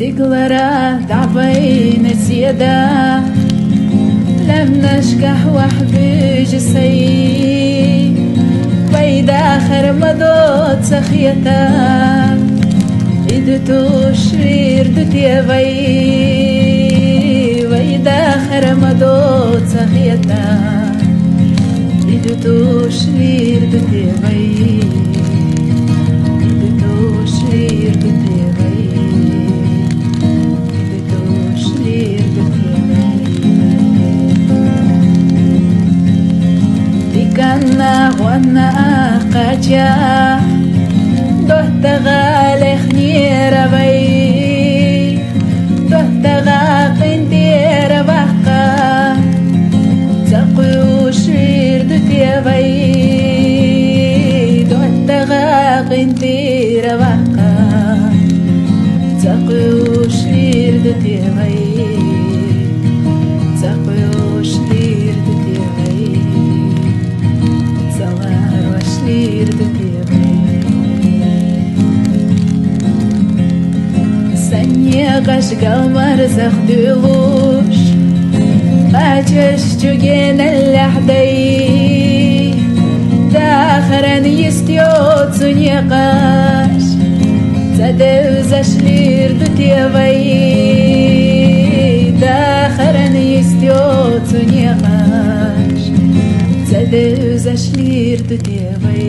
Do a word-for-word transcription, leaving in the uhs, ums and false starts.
Циглара дӀабайна седа, лаьмнашкахь вахь буьйжу сай. Вай дахар ма доца хета, и ду тушвир ду те вай. Вай дахар ма доца хета, и ду тушвир ду те вай. И ду тушвир ду те вай. Диканна гӀонна кхача, доттагӀа лехнера вай, доттагӀа къинтӀера ваккха, ца кхуьушвир ду те вай, доттагӀа къинтӀера ваккха. Ца кхуьушвир ду те вай, ца кхуьушвир ду те вай, ца ларошвир ду те вай. Сан некъаш галмарзах дуьлуш, кхачаш чу геналлехь дай. Дахаран йист йоцу некъаш, ца девзаш лир ду те вай. Дахаран йист йоцу некъаш, ца девзаш лир ду те вай.